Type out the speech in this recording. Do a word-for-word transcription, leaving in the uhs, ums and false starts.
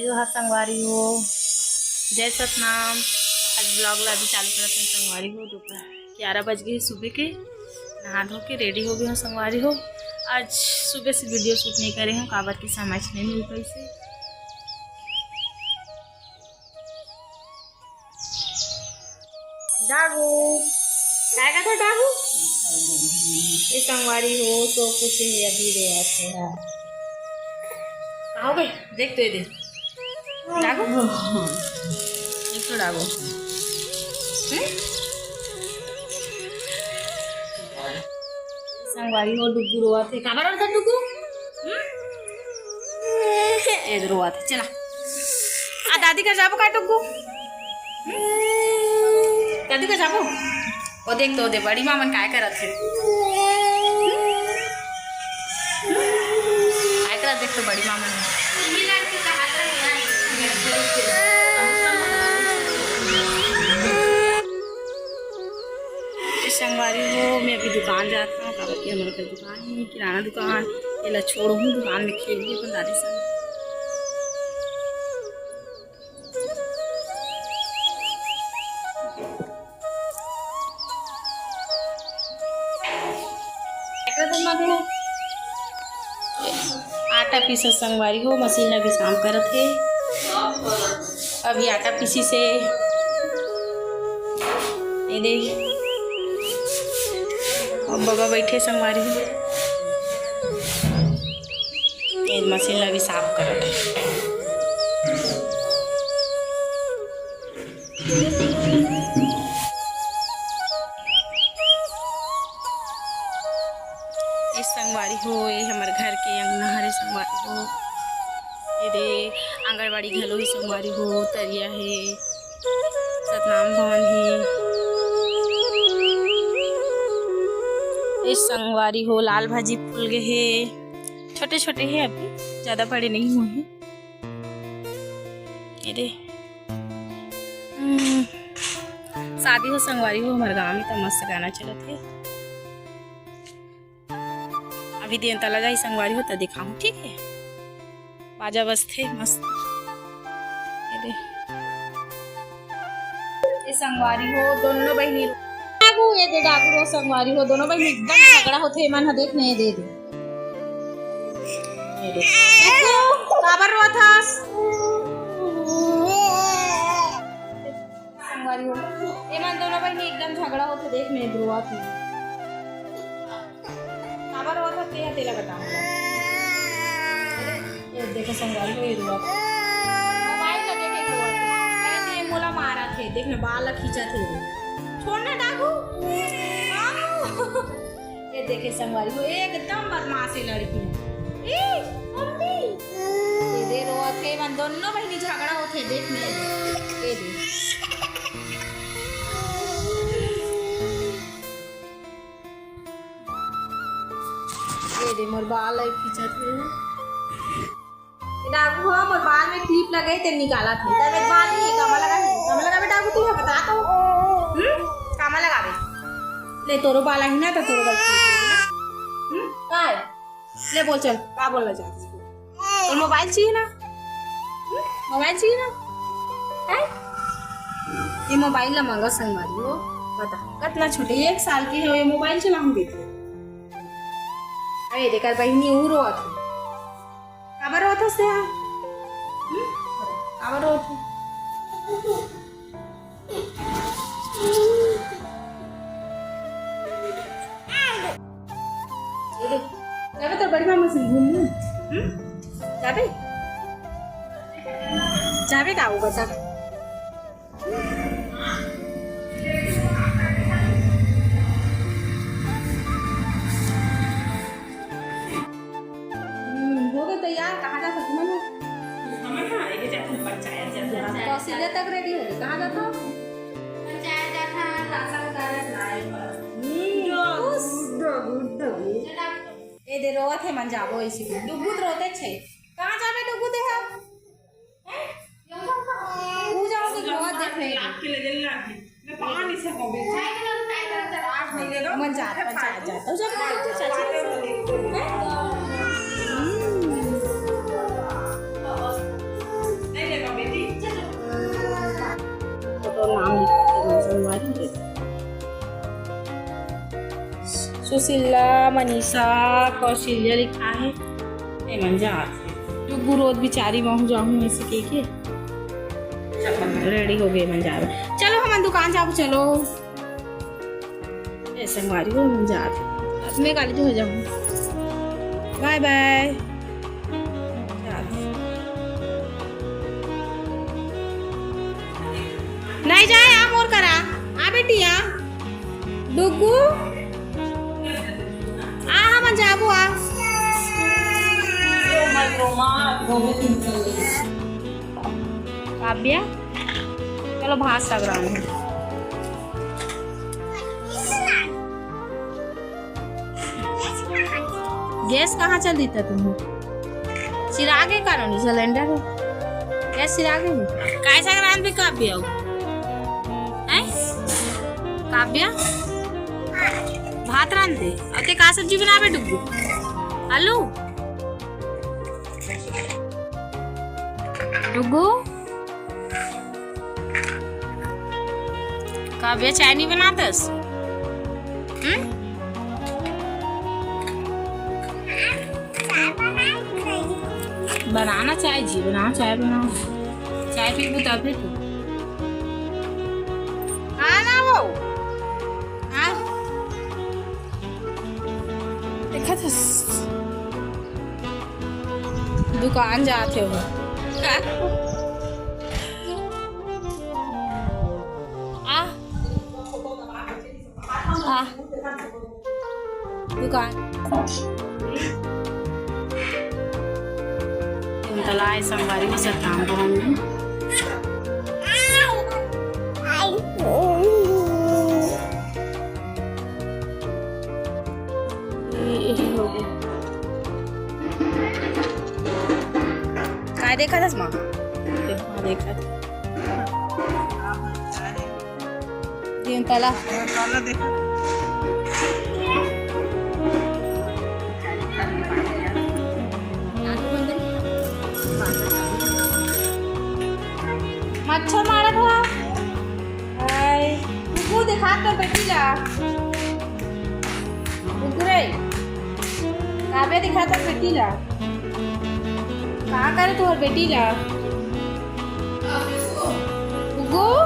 जो हा संगवारी हो, जय सतनाम। आज vlog ला अभी चालू करत हन संगवारी हो। दोपहर ग्यारह बज गए सुबह के, नहा धो के ready हो गए हो संगवारी हो। आज सुबह से video shoot नहीं करे हूँ, काबर की समय नहीं मिल पाइसे। डागू, काय करत हो डागू? ये संगवारी हो तो कुछ ये अभी रोवत हे। का हो गई? देख तो ये दे। डागू? देख तो डागू। हम्म? संगवारी हो डुगू रोवत हे। काबर रोवत हे डुगू? हम्म? ए रोवत हे। चला। आ दादी कर जाबो का डुगू? दादी कर जाबो? ओ देख तो, ओ दे बड़ी मामन काय करत हे। काय करत देख तो बड़ी मामन। ए संगवारी हो, मैं अभी दुकान जात हूँ, काबर कि हमर घर दुकान है, किराना दुकान। एला छोड़हूँ दुकान में, खेलही अपन दादी संग। आटा पीसत संगवारी हो, मशीन ला भी साफ करत हे। अभी आटा पीसिस हे, ये देख, अब बबा बैठे संगवारी हो, ये मशीन ला भी साफ करत हे। ए संगवारी हो, ये हमर घर के अंगना हरे संगवारी हो। ये दे आंगनबाड़ी घलो हे संगवारी हो, तरिया हे, सतनाम भवन हे। ए संगवारी हो, लाल भाजी फूल गे हे, छोटे-छोटे हे, अभी ज्यादा बड़े नहीं हुए हैं। ये दे। हम्म, शादी हो संगवारी हो हमर गांव में, त मस्त गाना चलत हे। अभी देन तला जाही संगवारी हो, त दिखाहूं, ठीक है? बाजा बजथे मस्त। ये दे। ये संगवारी हो, दोनों बहिनी। डागू, ये दे डागू रो संगवारी हो, दोनों बहिनी एकदम झगड़ा होथे, मन ह देख नहीं दे दे। ये दे। काबर रोथस? संगवारी हो, एमन दोनों बहिनी एकदम झगड़ा होथे, देख नहीं रोवत हे। काबर रोवत हे, तेला बता मोला। ये देखो संगवारी हो, ये रोवत हे। मोबाइल ला देख के रोवत हे। अरे, ये मोला मारत हे, देख ना, बाल ला खींचत हे। छोड़ ना, डाकू। ये देखे संगवारी हो, एकदम बदमाश हे लड़की। ए, मम्मी। ये दे रोवत हे, एमन दोनों बहिनी झगड़ा होथे, देख ना। ये दे। ये दे मोर बाल ला खींचत हे। ये डाकू ह मोर बाल में clip लगे हे, ते निकालत हे। तेरे बाल नहीं हे, कामा लगाबे? कामा लगाबे डाकू, तू ह बता तो। हम्म? कामा लगाबे? ले, तोरो बाल आही ना, त तोरो बाल clip लगे ना। हम्म? काय? ले बोल चल, का बोलना चाहती है? तो मोबाइल चाहिए ना? हम्म? मोबाइल चाहिए ना? हैं? ये मोबाइल ला मांगा संगवारी हो, बता, कतना छोटे, एक साल के हे, ये मोबाइल चलाहूं देखे। अरे, देकर बहिनी ऊ रोवत हे। काबर रोवत हस तेहा? हम्म? काबर रोवत हे? जाबे तोर बड़ी मामा से घूमने? हम्म? जाबे? जाबे का होगा, जा। हम्म, हो गए तैयार, कहाँ जा सकते हैं? हमन ना, ये जाते हैं पंचायत जाते हैं। कौशल्या तक ready हो गई, कहाँ जाता हो? पंचायत जाता है, राशन कार्ड लाए बर। हम्म, गुड्डू, गुड्डू, गुड्डू। ए दे रोवत हे, मन जाबो इसी को। डुगुत रोते छे। कहाँ जाबे डुगुत हे हम? पूजा हो तो रोवत देख रहे हैं। लाग के ले देन लाग के। मैं पा नहीं सकूंगी। आज नहीं दे दो। मन जात, पंचायत जाता हूँ, जब मैं चाची के साथ। हैं? हम्म। सिल्ला, मनीषा, कौशल्या लिखा हे। ए मन जात हे। डुगू रोत बिचारी, महूं जाहूं ऐसे कहिके। रेडी हो गे, मन जात हे। चलो, हमन दुकान जाबो, चलो। ए संगवारी हो, मन जात हे। अब मैं गाड़ी जो हो जाऊं। बाय बाय। नहीं जाए, आ मोर करा। आ बेटी, आ। डुगू। आ, हमन जाबो, आ। काव्या, चलो भात सगरान हे। गैस कहाँ चल देता तुम? सिरागे का नोनी सिलेंडर हे? गैस सिरागे हे? काय साग रांधबे काव्या? हैं? काव्या? भात रांधबे? अते का सब्जी बनाबे डुगू? आलू? डुगू? काव्या चाय नहीं बनातस? हम्म? बनाना चाय जी, बनाओ, चाय बनाओ। चाय पीबू तबे तो। हाँ ना वो। हाँ। देखा था। दुकान जात हे वो। आ। आ। दुकान। तला हे संगवारी हो, सतराम भवन में। ये हो गया। काय देखत हस माँ? देखत। तीन तला। मच्छर मारत हवय। हाय, कुकू दिखा तोर बेटी ला। कुकू रे, काव्या दिखा तोर बेटी ला। का करे तोर बेटी ला? कुकू,